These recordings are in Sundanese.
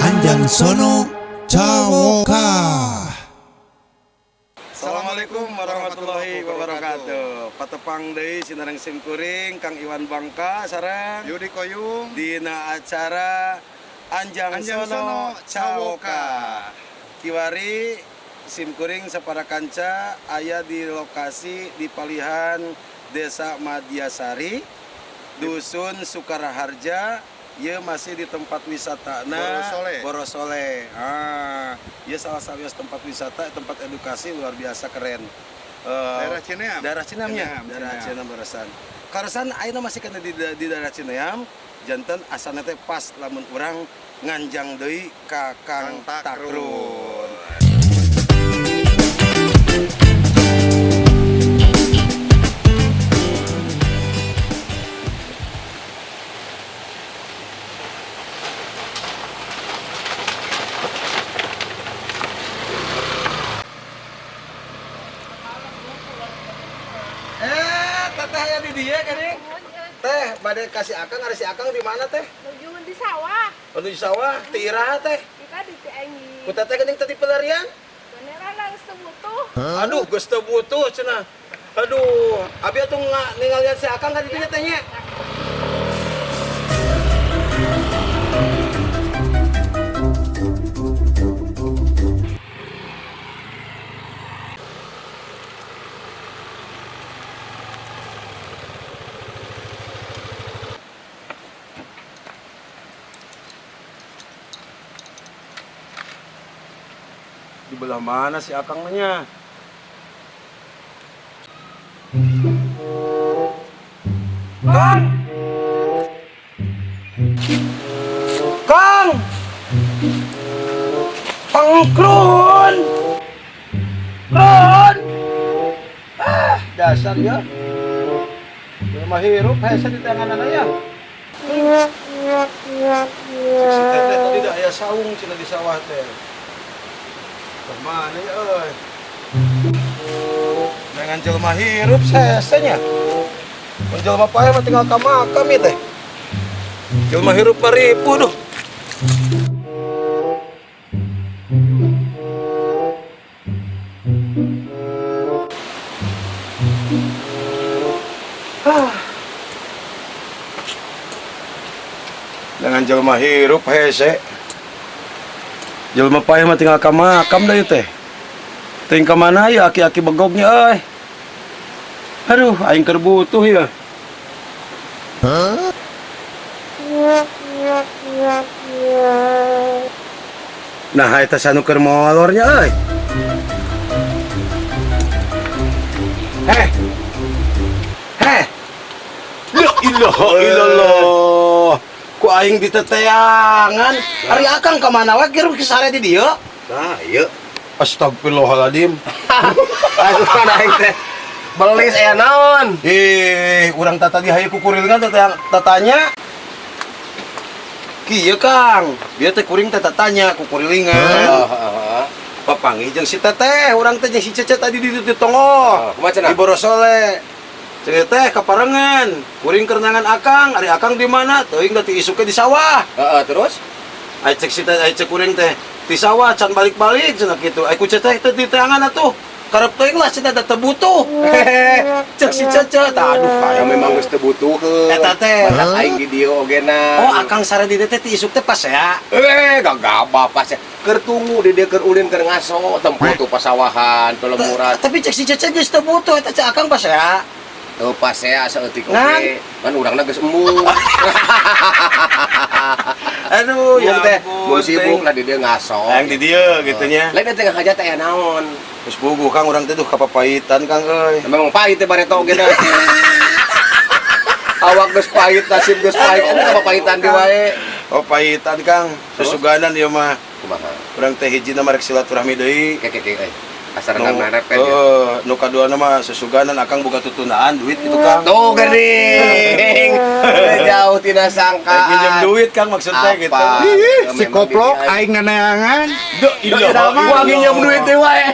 Anjangsono Cawoka. Assalamualaikum warahmatullahi wabarakatuh. Patepang deui sinareng simkuring Kang Iwan Bangka sareng Yudi Koyung. Dina acara Anjang, Anjang Sono Sono Cawoka. Cawoka. Kiwari simkuring sapara kanca aya di lokasi di Palihan Desa Madiasari, Dusun Sukaraharja. Ieu masih di tempat wisata Borosole. Borosole. Ah, ieu salah satu tempat wisata, tempat edukasi luar biasa keren. Daerah Cineam. Daerah Cineamnya, Cineam, daerah Cineam. Cineam barusan. Karasan ayeuna masih kena di daerah Cineam, janten asana teh pas lamun urang nganjang deui ka Kang Kang Takrun. Takrun. Teteh aya di dieu geuning. Teh, bade kasih Akang, ada si Akang di mana teh? Nuju di sawah. Nuju di sawah, ti iraha teh? Kita di Ciengi. Ku teteh geuning tadi pelarian? Beneran geus teu butuh. Aduh, geus teu butuh cenah. Aduh, abi atuh ningalian si Akang ka ditu teh nya. Di belah mana si Akang nya? Kang! Kang! Pangkrun! Krun! Ah, dasar ya. Jelema hirup hese di tangan ya. Si teteh tadi dah aya saung cenah di sawah teh. Kemana ya euy? Dengan jelema hirup hese nya. Mun jelema paeh mah tinggal ka makam ieu teh. Jelema hirup mah ripuh duh. Ah. Dengan jelema hirup hese. Jelema paeh mah tinggal ka makam da ieu teh. Ting ka mana ya aki-aki begognya euy. Aduh, aing keur butuh ya. Huh? Nah, eta sanu keur molornya euy. Heh. Heh. La ilaha illallah. Ku aing diteteangan. Ari Akang ka mana wae keur sare di dieu? Nah, ieu. Astagfirullahaladzim. Aduh, aing teh. Belis aya naon? Urang tata di hayu kukurilingan tatanya. Kieu Kang, bieu teh kuring teh tatanya kukurilingan. Heeh. Papanggih jeung si teteh, urang teh jeung si Cece tadi di tonggoh. Oh, kumaha cenah? Di Borosole. Cenah teh kaparengan, kuring keur nangan Akang, ari Akang di mana? Teuing da ti isuk di sawah. Heeh, terus? Ai cek si teh, ai cek kuring teh di sawah can balik-balik cenah kitu. Ai ku Cece teh di teangan atuh. Karep teuing lah cenah da teu butuh. Cek si Cece, tah aduh Ya aya memang geus teu butuh. Eta teh. Matak aing di dieu oge na. Oh, Akang sare di teh ti isuk teh pas ya. Gagabah pas ya. Keur tunggu di dieu keur ulin keur ngaso tempo tuh pasawahan, pelemuran. Tapi cek si Cece geus teu butuh eta cek Akang pas ya. Teu pas ya saeutik Ngan. oge. Kan urangna geus embung. Aduh, ya Embung teh, ampun, mun sibuk teh. lah di dieu ngaso. Yang di dieu gitu nya. Lain teh ngahajat teh aya naon. Geus puguh Kang urang teh duh kapapahitan Kang euy. Memang pahit teh bareto oge na. Awak geus pahit, nasib geus pahit, eta kapapahitan di wae. Oh, pahitan Kang. Susuganan ieu mah. Kumaha? Urang teh hijina marek silaturahmi deui. Ke ke ke euy. Asal ngarep ya. Nu kaduana mah susuganan akang boga tutundaan duit gitu Kang. Tuh geuning. Jauh tina sangkaan. Minjem duit Kang maksudnya gitu. Apa? Ih, si koplok aing neneangan. Iya, Wah, nginjem duit teh wae.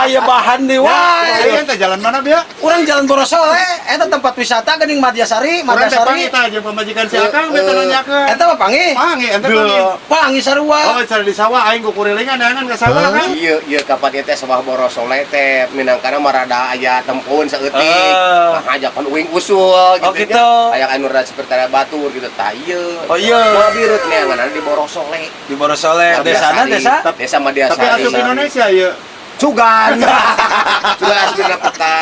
Aya bahan deui wae. Aing teh jalan mana bia? Urang jalan Borosole, eta tempat wisata geuning Madiasari, Urang teh Madiasari. panggil tah jeung pamajikan si Akang beta nanyakeun. Eta mah panggih. Panggih, ente panggih. Panggih sarua. Oh, cara di sawah aing kukurilingan neangan ka sawah kan. Iya, iya kapan ieu teh sawah Borosole teh minangkana mah rada aya tempun saeutik. Eh. Nah, ajakan uing usul Oh, gitu. gitu. nya. Aya anu rada seperti ada batur gitu tah ieu. Oh, iya. Moal birut neangan di Borosole. Di Borosole, desana desa. Desa Madiasari. Tapi asup Indonesia ieu. Sugan. Sugan asup dina peta.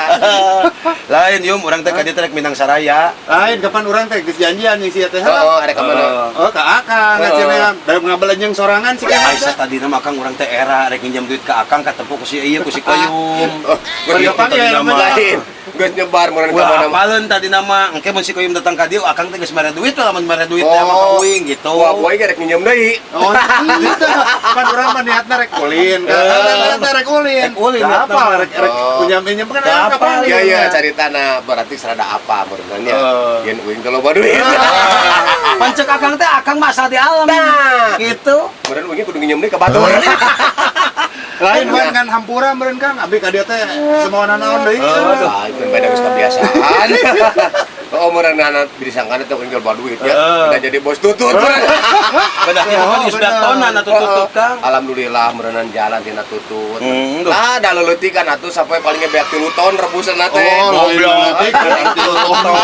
Lain yum, urang teh ka dieu teh rek Minang Saraya. Lain kapan urang teh geus janjian jeung si teh. Oh, ada ka mana? Oh, ka Akang Heeh. cenah da ngabelenjeng sorangan si Kang. Aisyah tadi nama akang urang teh era rek nginjem duit ke akang katempo ku si ieu ku si Koyum. Oh, Keur kapan ya Tadi nama. lain. Geus nyebar meureun ka Ulah mana. apaleun tadi nama, engke mun si Koyum datang ka dieu akang teh geus mere duit lah lamun mere duit teh sama ka uing gitu. Wah, boy rek nginjem deui. Oh, gitu. Kan urang mah niatna rek ulin. Kan niatna rek ulin. Rek ulin, Da niatna apa mah. rek rek Oh. punya minjem kan Da aya apa, kapan. Iya iya caritana berarti serada apa meureun nya. Eh. Yen uing teh loba duit. Pancek akang teh akang masa di alam. Nah. Gitu. Meureun uing kudu nginjem deui ka batur. Lain wan kan hampura meureun Kang, abi ka dieu teh semua naon deui. Ah, itu beda geus kebiasaan. Oh, meureun anak disangkana teh uing loba duit ya. Eh. Udah jadi bos tutut. meureun. Beda kita kan geus bener. tonan atuh tutut Kang. Alhamdulillah meureun jalan tina tutut. Hmm, duh. Nah, da leuleutik kan atuh sampai paling ge beak 3 ton rebusan teh. Oh, lain Goblok. leutik, berarti lu ton.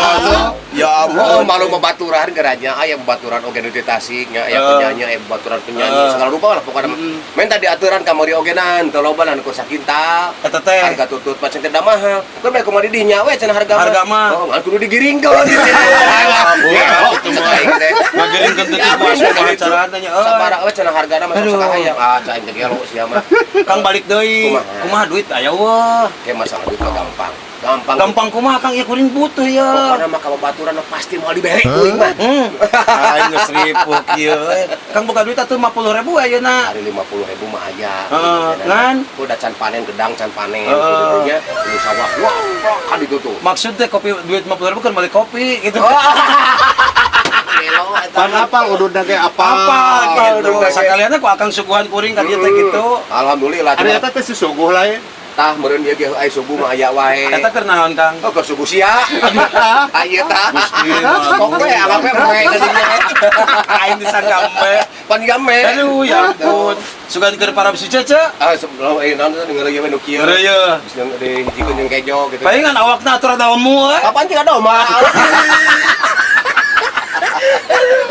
Ya Oh, ampun. malu babaturan geranya aya babaturan oge nu di Tasik nya aya Eh. penyanyi aya babaturan penyanyi Eh. segala rupa lah pokoknya mah. Men tadi aturan kamari oge nan teu loba lan ku sakinta. Eta teh. Harga tutut pacen teh da mahal. Keur bae kumaha di dinya we cenah harga mah. Harga mah. Oh, ngan kudu digiringkeun. Ya, itu mah. Ngagiringkeun tutut mah kumaha carana nya euy. Sabaraha we cenah hargana mah Aduh. sok sakahayang. Ah, cai teh gelo sia mah. Kang balik deui. Kumaha? Kumaha duit aya wah. Kayak masalah duit mah gampang. Gampang. Gampang kumaha Kang ieu kuring butuh ya. Pokoknya mah ka babaturan mah pasti moal dibere kuing mah. Aing geus ripuh kieu. Kang boga duit atuh 50.000 ayeuna. Hari 50.000 mah aya. Heeh, ngan? Udah can panen gedang can panen Heeh. gitu nya. Di sawah wah wah, kan itu tuh. Maksudnya kopi duit 50.000 kan beli kopi gitu. Gelo eta. Pan apal ududna ge apal. Apa gitu. Ududna ge. Sakalianna ku akang suguhan kuring ka dieu teh gitu. Alhamdulillah Ari eta teh susuguh lain. Tah meureun ieu ge ai subuh mah aya wae. Eta keur naon Kang? Oh, keur subuh sia. Aya tah. Kok we anggap we we jadinya. Aing disangka embe. Pan game. Aduh ya ampun. Sugan keur para si Cece. Ah sebelum naon teh ngeureuyeuh we nu kieu. Ngeureuyeuh. Geus jeung dihijikeun jeung kejo gitu. Palingan awakna atuh rada lemu eh. Kapan tidak doma?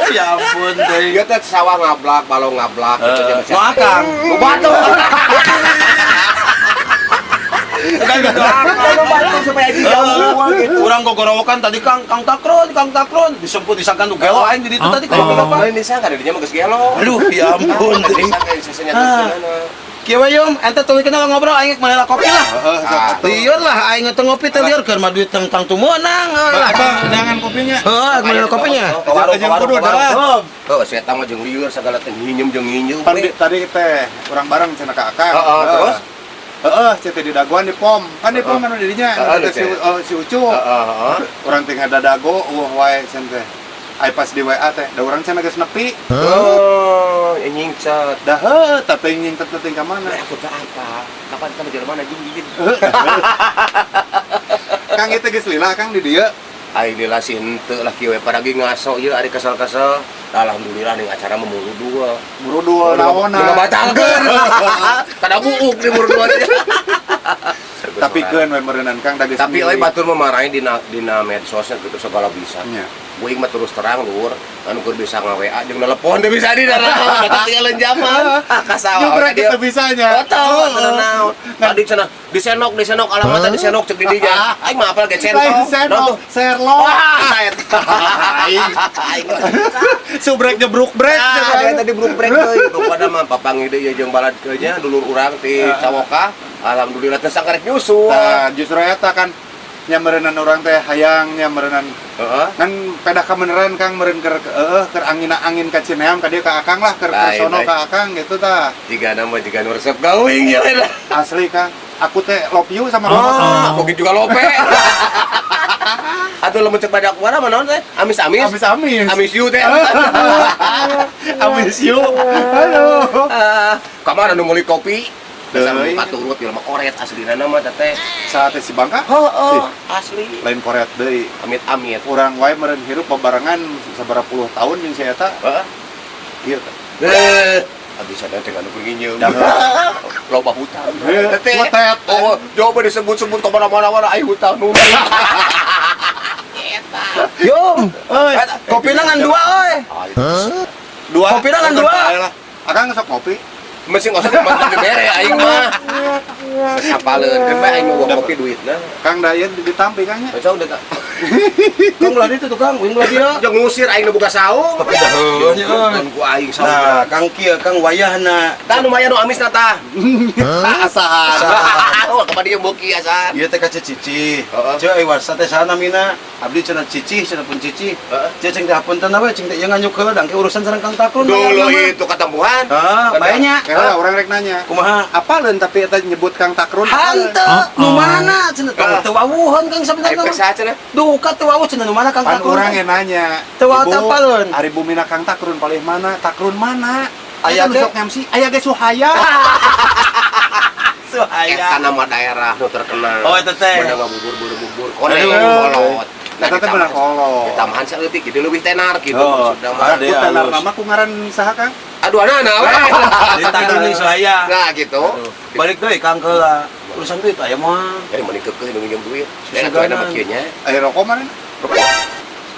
Ya ampun teh. Ieu teh sawah ngablak, balong ngablak gitu Eh, nya. nu akang. Nu batu. Kan gitu Nu batu supaya dijauh gitu. Urang gogorowokan tadi Kang, Kang Takron, Kang Takron disemput disangka nu gelo aing di ditu tadi kalau apa? Lain disangka di dinya mah geus gelo. Aduh, ya ampun. Disangka sesenya Ah. Kieu we yum, ente tuluy kenal ngobrol aing meunang kopi lah. Heeh, sok atuh. Lieur lah aing teu ngopi teh lieur keur mah duit teng tang tumeunang euy lah. Apa neangan kopinya? Heeh, meunang kopinya. Ke warung, ke warung, ke warung. Oh, saya mah jeung lieur segala teh nginjem jeung nginjem. Pan tadi teh urang bareng cenah ka Akang. Heeh, terus? Heeh, cenah di dagoan di pom. Kan di pom anu di dinya, Heeh, anu teh si di si Ucu. Heeh, heeh. Urang teh ngadadago eueuh wae cenah teh. Ai pas di WA teh, da urang cenah geus nepi. Oh, nyingcat. Dah heuh, tapi nyingtet teh ka mana? Nah, aku teh apa? Kapan kita menjelma mana jeung gigit? Kang ieu teh geus lila Kang di dieu. Ai lila sih henteu lah kieu we paragi ngaso ieu ari kesel-kesel. Alhamdulillah ning acara mah mulu dua. Murudul naonna. Nu ngabatalkeun. Kada buuk di muru dua teh. Tapi keun we meureunan Kang da geus. Tapi euy milih. batur mah marahin dina dina medsosnya gitu segala bisa. Nya. Uing mah terus terang lur, anu keur bisa nga-WA jeung telepon teu bisa di darah, ketinggalan zaman. Ah kasawah. Jubrek teu bisanya. Oh, tahu, naon. Tadi cenah disenok, disenok alamatna disenok cek di dinya. Aing mah apal ge Lain centong. senok, Sherlock. Wah, saya. Aing. Aing. Subrek jebruk brek. Nah, dia tadi bruk brek deui. Pokona mah papanggih deui jeung balad ke nya dulur urang ti Cawoka. Alhamdulillah teh sakarek nyusul. Nah, justru eta kan Nya meureunnan urang teh hayang nya meureunan ngan pedah kabeneran, Kang, meureun keur eueuh keur angin angin ka Cineam ka dieu ka Akang lah, keur Lain, sono lain. ka Akang gitu tah. Jika nama jika nu resep gawing ya lah. Asli, Kang, aku teh love you sama kamu. Ah, aku juga lope. Atau lamun cek pada kuara mah naon teh? Amis-amis. Amis amis. Amis you teh. Amis you. Halo. Ah, kamana nu meuli kopi? Dasar Deui. muka turut jelema koret aslina nama teh. Saat si Bangka. Heeh, asli. Lain koret deui. Amit-amit. Urang wae meureun hirup babarengan sabaraha puluh tahun jeung si eta. Heeh. Kieu teh. Eh, abis ada teh anu keur nginjeum. Loba hutang. Eh, Teh. kutet. Oh, coba disebut-sebut ke mana-mana mana ai hutang nu. Yum, Euy, kopina ngan dua euy. Dua. Kopina ngan dua. Bae lah. Akang sok kopi. Mesin osok mantan dibere aing mah. Geus hafaleun keun bae aing mah kopi duitna. Kang da ieu ditampi, Kang, nya. Sok udah tak. Kang ulah ditu tuh, Kang, uing ulah dieu. Jeung ngusir aing nu boga saung. Tapi dah heuh nya euy. Ku aing saung. Nah, Kang kieu Kang wayahna. Tah lumayan nu amisna tah. Asahan. Oh, kepada dia boki asan. Ieu teh ka Cici. Heeh. Ceu euy warsa teh saha namina? Abdi cenah Cici, cenah pun Cici. Heeh. Ceu cing teh hapunten we, cing teh ieu nganyuk heula dangke urusan sareng Kang Takrun. Dulu itu ketemuan. Heeh, bae nya. Kira orang rek nanya. Kumaha? Apaleun tapi eta nyebut Kang Takrun? Hanteu nu mana cenah Ah. teu wawuheun Kang Aing sabenerna mah. pek saha cenah? Duka teu wawuh cenah nu mana Kang Pan Takrun. urang yang nanya. Teu Ibu, apaleun. Ari bumina Kang Takrun palih mana? Takrun mana? Aya Aya ge? ge sok MC, aya ge Suhaya. Suhaya. Eta nama daerah nu terkenal. Oh, eta teh. Menang bubur-bubur koneng Aduh. kolot. Eta teh bener kolot. Ditambahan saeutik jadi leuwih tenar gitu Oh, maksudna mah. ada. Aku tenar halus. nama ku ngaran saha, Kang? Aduh anak-anak we. Di Takrun jeung Suhaya. Nah gitu. Balik deui Kang heula. Urusan duit aya mah. Eh mending keukeuh nu nginjem duit. Susah Enak tuh enak ganan. kieu nya. Aya rokok mana? Rokok.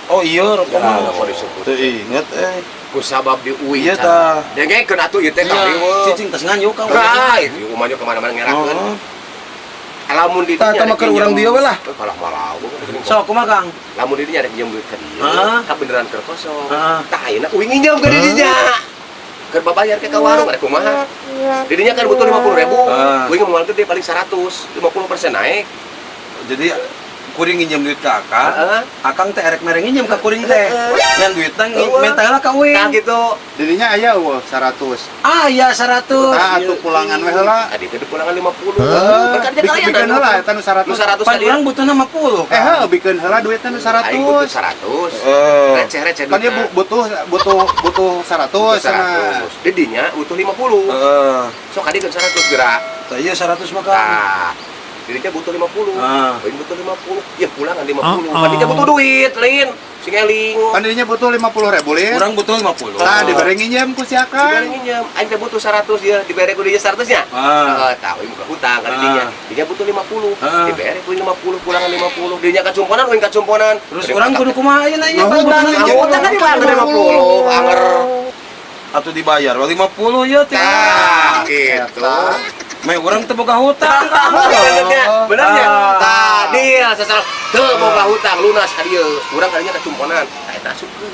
Oh iya rokok Ya, mah. rokok disebut. Teu inget eh. Ku sabab di uing. Iya, tah. Dengekeun atuh ieu teh Iya, kariweuh. cicing tas nganyuk Kang. Nah, itu umanya kemana-mana ngerakeun. Oh. Lamun di Tah, dinya tah mah keur urang dieu we lah. Kalah malah. Sok kumaha Kang? Lamun di dinya rek nginjem duit ka dieu, Heeh. ka beneran keur kosong. Heeh. Tah ayeuna uing nginjem ka di dinya. Keur babayar ke ka warung rek kumaha. Di dinya kan butuh 50.000. Heeh. Uing moal gede paling 100, 50% naik. Jadi kuring nginjem duit ka Akang, Heeh. Akang teh erek mere nginjem ka kuring teh. Ngan duitna Heeh. minta heula ka uing. Tah gitu. Didinya aya eueuh 100. Ah iya 100. Tah atuh pulangan we heula. Adi teh pulangan 50. Heeh. Kan dia kalian Bikeun heula eta nu 100. Nu 100 Pan tadi. urang butuhna 50. Eh heuh bikeun heula duitna nu Aing butuh 100. 100. Heeh. Receh-receh Kan dia butuh butuh butuh 100 cenah. 100. Didinya butuh 50. Heeh. Sok adi kan 100 gerak. Tah iya 100 mah Kang. Nah, dirinya butuh 50. Ah. Aing butuh 50. Ya pulangan 50. Kan dia butuh duit, Lin. Sing eling. Kan dirinya butuh 50.000 lin. Urang butuh 50. Tah dibere nginjem ku si Dibere Akang. nginjem. Aing teh butuh 100 ya, dibere ku dinya 100 nya. Ah. Heeh, tahu aing buka hutang kan Ah. dinya. Dinya butuh 50. Ah. Dibere ku 50, pulangan 50. Dinya kacumponan, uing kacumponan. Terus urang kudu kumaha ayeuna ieu Nah, pan hutang, butuhna iya. 50. Hutang kan dibayar 50, anger. Atuh dibayar 50 ieu teh. Tah, gitu. Eta. Meh urang teu boga hutang Kang. Benernya, benernya. Ah. Tah, deal sasal teu boga hutang lunas ka dieu. Urang kadinya kacumponan. Tah eta asupkeun.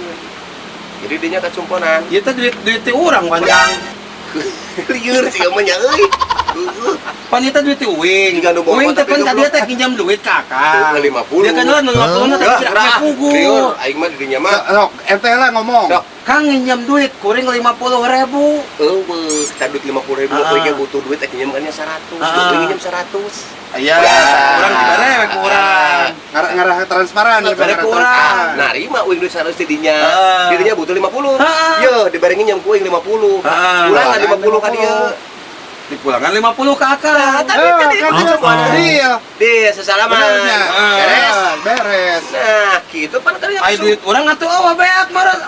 Jadi dinya kacumponan. Ieu teh duit duit ti urang pan Kang. Lieur sih mah nya euy. Heueuh. Pan ieu teh duit ti uing. Jika nu boga Uing teh tapi pan ka goblok. dieu teh nginjem duit ka Akang. Teu 50. Dia kan lah nu 50 na teh Lah, tidak gerah. pugu. Lieur aing mah di dinya mah. Sok ente lah ngomong. Sok. Kang nginjem duit kuring 50.000. Eueuh, kita duit 50.000 Ah. euy ge butuh duit eh nginjem kan 100. Ah. Euy nginjem 100. Iya, urang dibere we ku urang. Ngarah ngarah transparan Dibere ngarah ku urang. transparan. Narima uing duit 100 di dinya. Ah. Di dinya butuh 50. Ah. Ye, dibere nginjem ku uing 50. Ah. Pulangan 50 ka dieu. Dipulangan 50 ka Akang. Nah, tadi Eh, tadi kan itu dia. Iya. Di sesalaman. Benernya. Beres. Ah, beres. Nah, gitu pan kan Ai duit urang atuh eueuh beak meureun.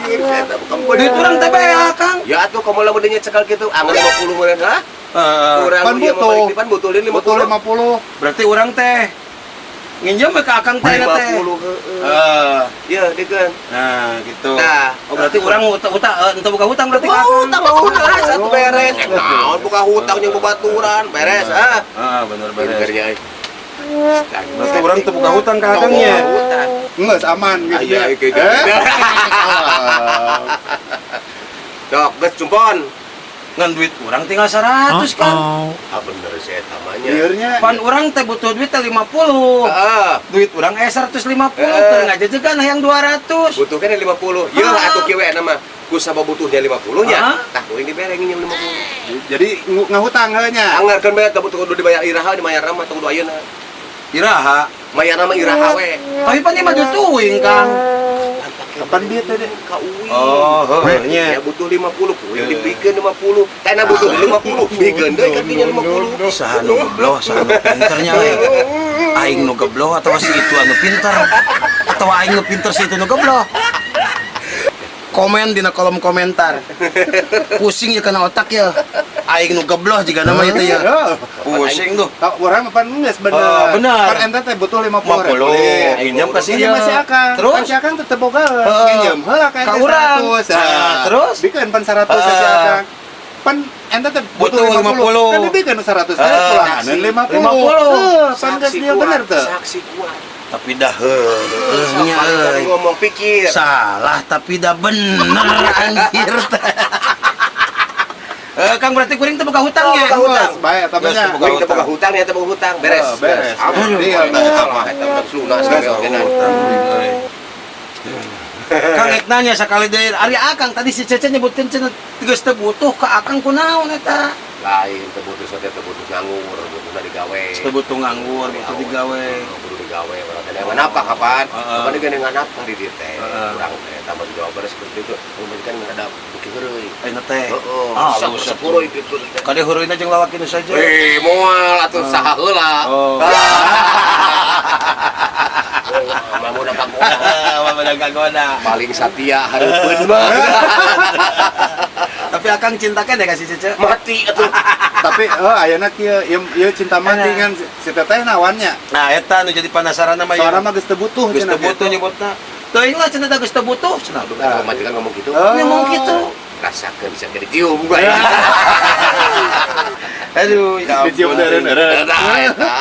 Lieur eta bukan Duit urang teh beak Kang. Ya atuh kamu lamun dinya cekal kitu angan 50 meureun ha? Heeh. Urang Pan ieu mah butuh. balik di pan butuh 50. Butuh 50. Berarti urang teh nginjem we ka Akang teh na teh. 50 heeh. Heeh. Ya, dikeun. Nah, gitu. Nah. Oh, berarti urang utang ente buka hutang berarti ka Akang. Hutang lunas satu beres. Eh, naon buka hutang jeung babaturan, beres ah. Ah, bener beres. Benernya euy. Berarti urang teu buka hutang ka Akangnya. Hutang. Enggak aman gitu. Iya, dia. iya, Eh? Dok, geus cumpon. Ngan duit urang tinggal 100 kan. Ah, bener sih eta mah nya. Liurnya. Pan urang teh butuh duit teh 50. Heeh. Duit urang 150, Eh. keur ngajejegan hayang 200. Butuh kan 50. Yeuh Ah. atuh kieu we mah. Ku sabab butuhnya 50 nya. Ah. Tah kuring dibere nginjem 50. Jadi ngahutang heuh nya. Anggarkeun bae teu butuh kudu dibayar iraha, dibayar mah teu kudu ayeuna. Iraha. Mayarna mah iraha we. Tapi pan ieu mah duit uing, Kang. Kapan duit teh, Dek? Ka uing. Oh, heuh Ya nya. butuh 50, kuring dibikeun 50. Teh butuh 50, bikeun deui ka dinya 50. Saha nu gebloh, saha nu pinternya we. Aing nu gebloh atau si itu anu pinter? Atau aing nu pinter si itu nu gebloh? Komen dina kolom komentar. Pusing ya kena otak ya. Aing nu gebloh jiga nama itu ya. Heuh. Pusing tuh. Tak urang mah pan geus bener. Oh, bener. Pan ente teh butuh 50 50. Nginjem ka si Ini masih akang. Terus? Kan si akang tetep boga. Heeh. Nginjem heula ka Ka ente urang. 100. Nah, terus? Bikeun pan 100 si Heeh. akang. Pan ente teh butuh Butuh 50. 50. Kan dibikeun 100 teh Heeh. pulanganeun 50. 50. Heuh, pan geus dia bener teu. Saksi kuat. Tapi dah heuh nya Sok euy. ngomong pikir. Salah tapi dah bener anjir. Eh, Kang berarti kuring teh boga hutangnya. Boga hutang. Geus, bae eta mah Geus, nya. boga Kuring teh boga hutang, ya teh boga hutang. Beres. Oh, beres. Ampun, Deal, salah eta udah lunas kabeh oge nah. Kang ek nanya sekali deui, ari Akang tadi si Cece nyebutkeun cenah geus teu butuh ka Akang kunaon eta? Lain teu butuh teh teu butuh nganggur, butuhna digawe. Teu butuh nganggur, butuh digawe. Kudu digawe urang teh ngan apa kapan? Heeh. Kapan ge ngan apa di dieu teh? Heeh. Urang teh tambah di Jawa Barat seperti itu. Kemudian kan ada beuki heureuy. Ayeuna teh. Heeh. Ah, Sok alus sepuluh itu teh. Kade heureuyna jeung lalaki nu saja. Eh, moal atuh saha heula. Oh. Mah mun kagoda. Mah menang kagoda. Paling satia hareupeun mah. Tapi Akang cintakan ya ka si Cece? Mati atuh. Tapi heuh ayeuna kieu ieu ieu cinta mati Enak. kan si teteh nawannya. Nah, eta nu jadi penasaran mah Soalna mah geus teu butuh Geus cenah teu butuh gitu. nyebutna. Teuing lah cenah geus teu butuh cenah. Aduh, kalau mati kan ngomong gitu. Oh. Ngomong gitu. Rasakeun bisa jadi cium gua ya. Aduh, ya Dicium ampun. eureun-eureun. Eta eta.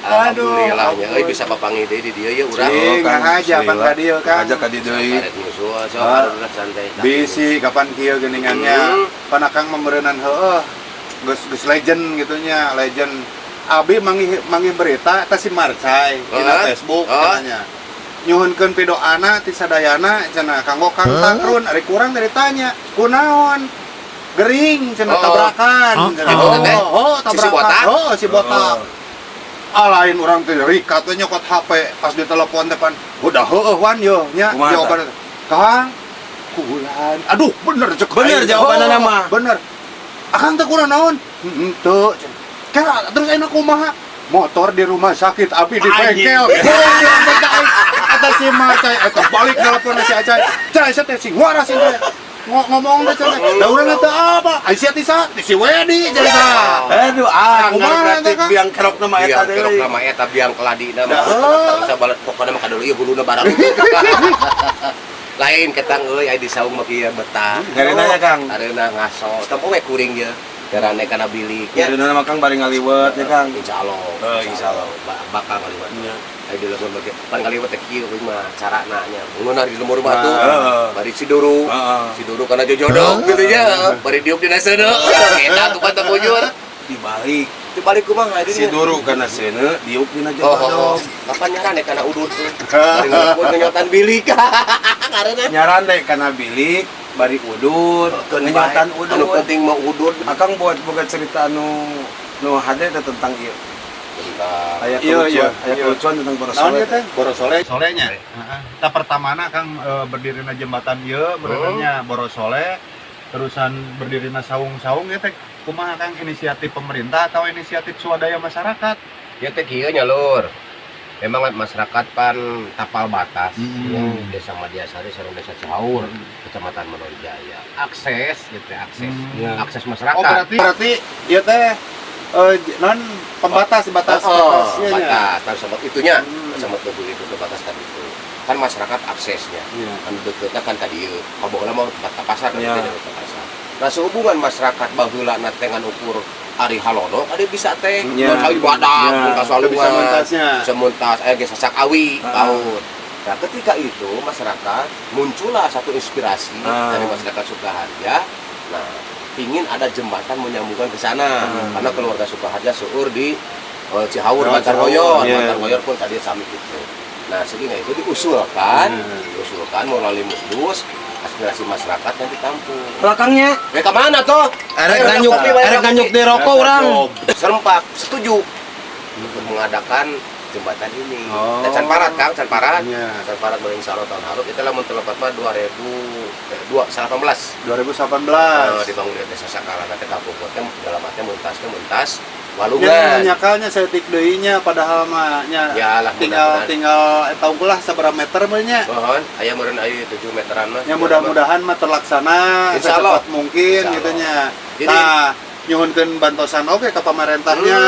Aduh, Alhamdulillah nya euy ampun. bisa papanggih deui di dieu ya urang. Cing, ngahaja pan ka dieu, Kang. Ngahaja ka dieu deui. Sabaret nyusul sok Ah. aduh santai. Bisi kapan kieu geuningannya. Pan akang meureunan heueuh. Geus geus legend gitu nya, legend. Abi manggih manggih berita eta si Marcai dina Heeh. Facebook Heeh. katanya. Nyuhunkeun pidoana ti sadayana cenah kanggo Kang Takrun ari kurang dari tanya, kunaon? Gering cenah Oh. tabrakan cenah. Oh, teh. Oh, Si si tabrakan. botak? Oh, si botak. Ah lain orang teh rikat we nyokot HP pas ditelepon teh pan udah heueuh wan yo nya Kumaha jawaban Kang kulan aduh bener cek Bener aing. jawabanna Oh, mah. bener akang teh kurang naon henteu kira terus enak kumaha motor di rumah sakit abi di Anjing. bengkel. Eta si Marcai eta balik telepon si Acai. Cai sia teh sing waras sing teh. Ngomong teh cenah. Da urang teh apa? Ai sia teh sa si Wedi cerita. Aduh, ah, Kumaha berarti eta, Kang? biang kerok nama eta Biang kerok deui. nama eta biang keladi nama. Dah. Bisa balet pokoknya mah kadeuleung ieu huluna barang. Lain ketang euy aya di saung mah kieu betah. Ngareuna nya, Kang. Areuna ngaso. Tempo we kuring ye. Darane kana bilik nya. Ngareuna mah Kang bari ngaliwet ya Kang. Insyaallah. Insyaallah. Bakal ngaliwet. Iya. Ayo di lembur bagi, pan ngaliwet teh kieu euy mah carana nya. Ngeunah di lembur mah tuh. Heeh. Bari siduru. Heeh. Siduru kana jojodok gitu nya. Bari diuk dina seuneu. Eta tuh pan teu bujur. Dibalik. Dibalik kumaha Si duru kana seuneu diuk dina Oh, oh, oh. jodok. Kapan nyarane kana udud tuh. Bari ngelepon ngenyotan bilik. Ngareuna. Nyarande kana bilik bari udud, ngenyotan Anu udud. penting mah udud. Akang buat boga cerita anu nu hade teh tentang ieu. Tentang Aya Iya, kelucuan, iya, aya iya. kelucuan tentang Naon Borosole. ieu teh? Borosole. Solenya. Heeh. Tah pertamana Kang berdirina jembatan ieu berenangnya Borosole terusan berdirina saung-saung ieu teh kumaha Kang inisiatif pemerintah atau inisiatif swadaya masyarakat? Ya teh kieu nya lur. Memang masyarakat pan tapal batas ya, Desa Madiasari sareng Desa Cihaur, Kecamatan Manonjaya. Akses gitu ya, akses. Ya. Akses masyarakat. Oh berarti berarti ieu teh non pembatas batas Oh, batas ieu nya. batas, kan sama itunya, sama tubuh itu ke batas kan itu. Kan masyarakat aksesnya. Iya. Kan deketnya kan tadi ieu, kabogohna mah tempat ka pasar kan Iya. teh ke pasar. Nah, sehubungan masyarakat baheula na teh ngan ukur ari halodo kade bisa teh Iya. mun cai badak Iya. mun kasalungan. Bisa mentasnya. Bisa mentas aya ge sasak awi Ah. paut. Nah, ketika itu masyarakat muncullah satu inspirasi Ah. dari masyarakat Sukaharja. Nah, Ingin ada jembatan menyambungkan ke sana karena keluarga Sukaharja seueur di Cihaur, Oh, Bantarboyor, Cihaur, iya. Bantarboyor pun tadi sami gitu. Nah, sehingga itu diusulkan, diusulkan melalui musdus, aspirasi masyarakat yang ditampung. Belakangnya Ya ke mana toh? erek Ayo, nganyuk, kopi, bayar erek kopi. nganyuk di rokok urang. Serempak setuju untuk mengadakan jembatan ini. Oh. Dan can parat, Kang, can parat. Iya. Can parat insya Allah tahun hareup itu lamun terlepat mah 2018. 2018. Dibangun di desa Sakala nanti kapungkur teh dalam artinya muntasnya muntas Ya, walungan. nyakalnya saeutik deui nya padahal mah nya Ya lah, tinggal mudah-mudahan. tinggal eta unggul lah sabaraha meter mah nya. Mohon, aya meureun aya 7 meteran mah. Ya mudah-mudahan mah terlaksana Insya Allah. secepat mungkin Insya gitu nya. Jadi- Nah, nyuhunkeun bantosan oge ke pamarentahnya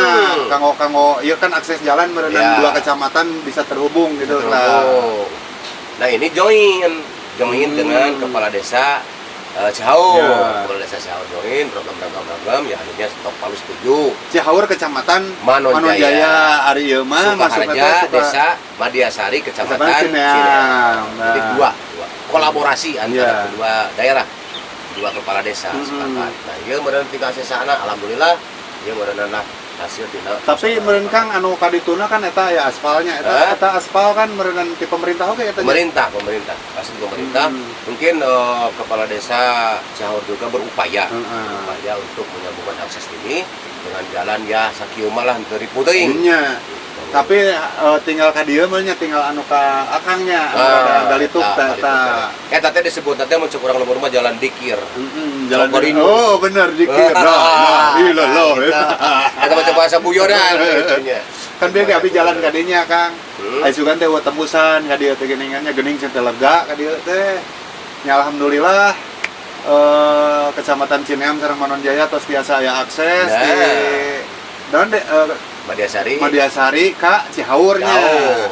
kanggo kanggo ieu kan akses jalan meureunan Ya. dua kecamatan bisa terhubung gitu lah. Terhubung. Nah, ini join, join dengan kepala desa Cihaur. Ya. Kepala desa Cihaur join program-program program ya akhirnya stok palu setuju. Cihaur kecamatan Manonjaya. Manonjaya ari ieu mah masukna Sukaharja, teh Suka desa Madiasari, kecamatan Kecamatan Cineam. Cineam. Jadi Nah. dua, dua. Kolaborasi antara Iya. kedua daerah, dua kepala desa sepakat. Nah, ieu meureun tinggal sesana alhamdulillah, ieu meureun lah hasil tina. Tapi meureun Kang anu kadituna kan eta ya aspalnya eta Hah? eta aspal kan meureun ti pemerintah oge eta nya. Pemerintah, pemerintah, pasti pemerintah. Mungkin kepala desa Cihaur juga berupaya, berupaya untuk menyambungkan akses ini dengan jalan ya sakieu mah lah henteu ripuh teuing. Nya. Tapi tinggal ka dieu mah nya tinggal anu ka akangnya anu rada galituk eta, teh eta. Eta teh disebut teh mun cek urang lembur mah jalan dikir. Heeh, jalan Cokorino. Oh, bener dikir. Nah, nah, iya loh. Eta mah coba bahasa guyonan gitu nya. Kan bieu ge abi jalan ka dinya, Kang. Aya sugan teh euweuh tembusan ka dieu teh geuningannya geuning teh lega ka dieu teh. Nya alhamdulillah Kecamatan Cineam sareng Manonjaya tos tiasa aya akses Nah. di naon de, Madiasari. Madiasari ka Cihaurnya. Cihaur.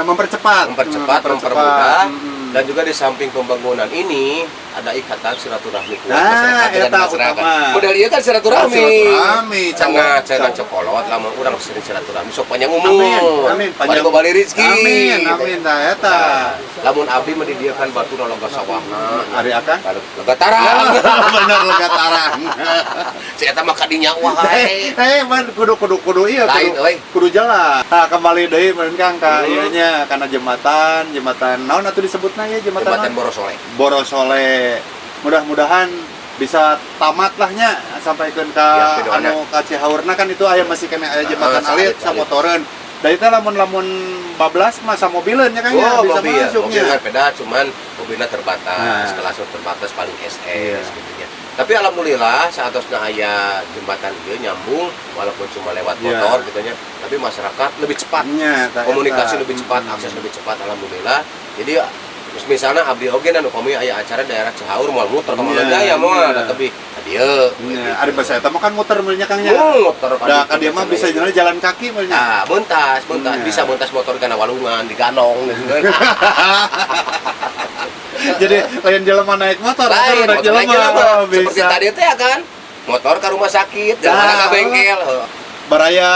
Mempercepat. Mempercepat, mempermudah. Dan juga di samping pembangunan ini ada ikatan silaturahmi kuat Nah, masyarakat dengan eta masyarakat. utama. Model ieu kan silaturahmi. Silaturahmi, Cenah cenah cawok. cokolot lamun urang sering silaturahmi sok panjang umur. Amin, amin, panjang bali rezeki. Amin, amin, tah eta. Nah, lamun abdi mah didiakan batu lega sawahna. Ari akang? Lega tarang. Bener lega tarang. Si eta mah kadinya wae. Eh, man kudu kudu kudu iya Lain, kudu, euy. kudu jalan. Nah, kembali deui meureun Kang ka ieu nya kana jembatan, jembatan naon atuh disebutna ya jembatan Jembatan naon? Borosole. Borosole. Mudah-mudahan bisa tamat lah nya sampaikeun ka Ya, pidoana. anu ka Cihaurna kan itu aya masih kena aya jembatan Ah, alit alit, samotoreun. Da itu lamun lamun bablas mah samobileun nya Kang ya Oh, bisa mobil, masuknya. mobil kan beda, cuman mobilnya terbatas, Nah. kelasnya terbatas paling SS Iya. gitu ya. Tapi alhamdulillah saatosna aya jembatan ieu nyambung walaupun cuma lewat Iya. motor gitu nya, tapi masyarakat lebih cepat. Nya, eta, Komunikasi eta. lebih cepat, akses lebih cepat alhamdulillah. Jadi terus misalnya abdi oge anu kami aya acara daerah Cihaur moal muter ka Iya, Jaya moal iya. tapi dieu. Nya, ari basa eta mah kan muter meureun nya Kang nya. Muter ka Da ditu, ka dieu mah bisa jalan jalan kaki meureun nya. Ah, muntas, muntas. Iya. Bisa muntas motor karena walungan, diganong gitu kan. Jadi lain jelema naik motor, Lain, motor naik motor jelema. naik jelema. Oh, Seperti bisa. tadi teh ya kan. Motor ke rumah sakit, jalan Nah, ke bengkel. Baraya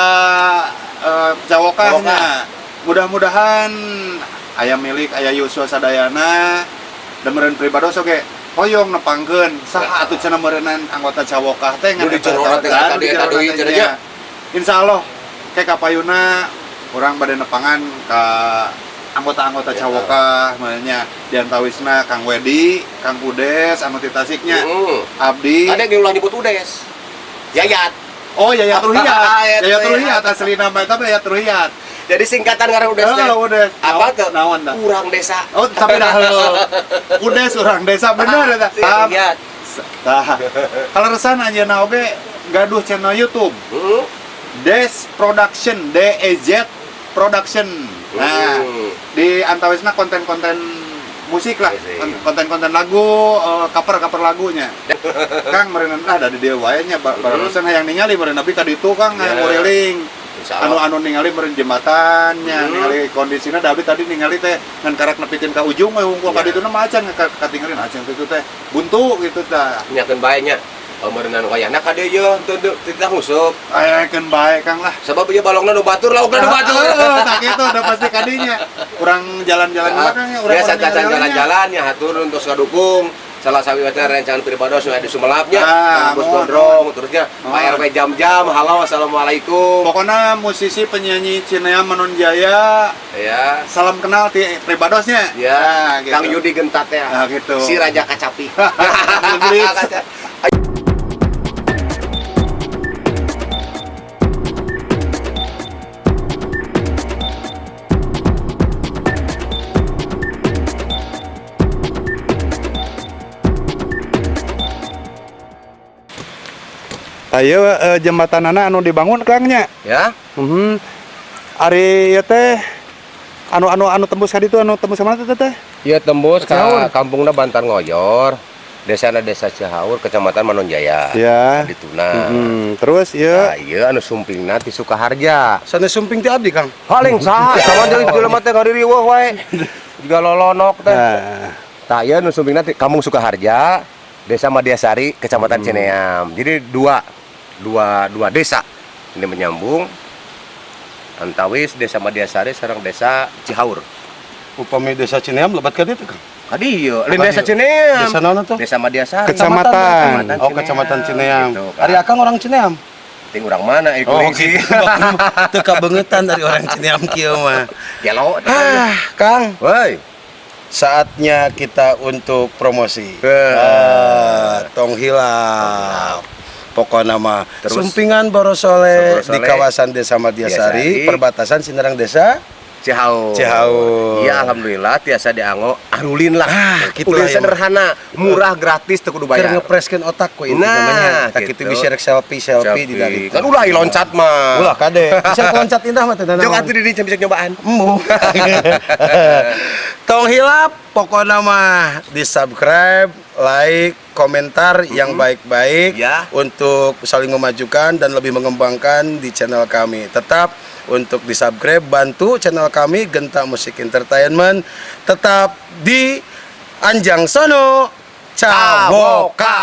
cawokahnya. Cawokah. Mudah-mudahan aya milik aya Yusua sadayana dan meureun pribados oge hoyong nepangkeun saha atuh cenah meureunan anggota cawokah teh Nu di jero teh eta tadi eta deui cenah nya. Insyaallah ke kapayuna urang bade nepangan ka anggota-anggota Ya. cawokah meureun nya diantawisna Kang Wedi, Kang Kudes anu ti Tasiknya, Abdi. Ada yang ulah nyebut Udes. Yayat. Oh, Yayat Ruhiyat. Yayat Yayat Ruhiyat. Ruhiyat asli nama eta mah Yayat Ruhiyat. Jadi singkatan ngaran Udes teh. Oh, Udes. Apa tuh? Naon tah? Urang desa. Oh, tapi dah Udes urang desa bener eta. Si Ruhiyat. Tah. Kalau resan anjeunna oge gaduh channel YouTube Des Production, D E Z Production. Nah, di antawisna konten-konten musik lah, Musik. konten-konten lagu, cover-cover lagunya. Kang meureun ah da di dieu wae nya barusan hayang ningali meureun abi ka ditu Kang hayang Ya. nguriling. Insya Allah. Anu anu ningali meureun jembatannya, ningali kondisina da abi tadi ningali teh ngan karak nepikeun ka ujung we hungkul ka Ya. dituna mah acan katingalin acan kitu teh buntu gitu tah. Nyakeun bae nya. Meureunan wayahna ka dieu ye teu teu nguseup. Ayakeun bae Kang lah. Sebab ieu balongna nu batur, laukna nu batur. Ah, tak itu udah pasti kadinya. Kurang jalan-jalan Ah, lah Kang ya, urang biasa urang cacan ningali-ngalinya. jalan-jalan ya hatur untuk ngadukung. Salah sawiosna rerencangan pribados nu aya di Sumelapnya. Ah, Kang Agus mohon, Gondrong terusnya Mohon. Pak RW jam-jam. Halo, assalamualaikum. Pokoknya musisi penyanyi Cineam Manonjaya, Ya. salam kenal ti pribadosnya. Ya, Nah, gitu. Kang Yudi Gentat ya. Nah, gitu. Si Raja Kacapi. Blitz. Ayo jembatanana anu dibangun Kang nya. Ya. Mhm. Ari ieu teh anu anu anu tembus ka ditu, anu tembus ka mana teh teh? Iya, tembus ke Cihaur. kampungna Bantar Ngoyor, desana Desa Cihaur, Kecamatan Manonjaya. Ya. Dituna. Terus ieu Nah, iya anu sumpingna ti Sukaharja. Sanes sumping ti abdi, Kang. Paling saha sama jeung jelema teh ngaririweuh wae. Jiga lolonok teh. Nah, Tah ieu nu sumpingna ti Kampung Sukaharja, Desa Madiasari, Kecamatan Cineam. Jadi dua dua dua desa ini menyambung antawis Desa Madiasari sareng Desa Cihaur. Upami Desa Cineam lebat ka ditu, Kang. Kadi ieu, lain Desa Cineam. Desa naon tuh? Desa Madiasari. Kecamatan. Oh, Kecamatan Cineam. Gitu, kan. Ari Akang orang Cineam. Ting urang mana ieu Oh, kuring sih. gitu. Teu kabeungetan dari orang Cineam kieu mah. Gelo. Ah, Kang, Woi. saatnya kita untuk promosi. Eh. Ah, tong hilap. Pokoknya mah Terus. Sumpingan Borosole Borosole. di kawasan Desa Madiasari, Madiasari. perbatasan Sinerang Desa Cihaur. Cihaur. Iya, alhamdulillah tiasa dianggo arulin lah. Ah, gitu Ulin lah, ya, sederhana, murah, gratis teu kudu Keur bayar. ngepreskeun otak ku inti Nah, namanya. Tak gitu. kitu bisa rek selfie selfie di dari. Kan ulah loncat mah. Ulah kade. Bisa loncat indah mah teu Jok atuh di dieu bisa nyobaan. Embung. Tong hilap pokoknya mah di subscribe, like, komentar yang baik-baik Ya. untuk saling memajukan dan lebih mengembangkan di channel kami. Tetap untuk di subscribe, bantu channel kami Genta Musik Entertainment tetap di Anjang Sono Cawoka.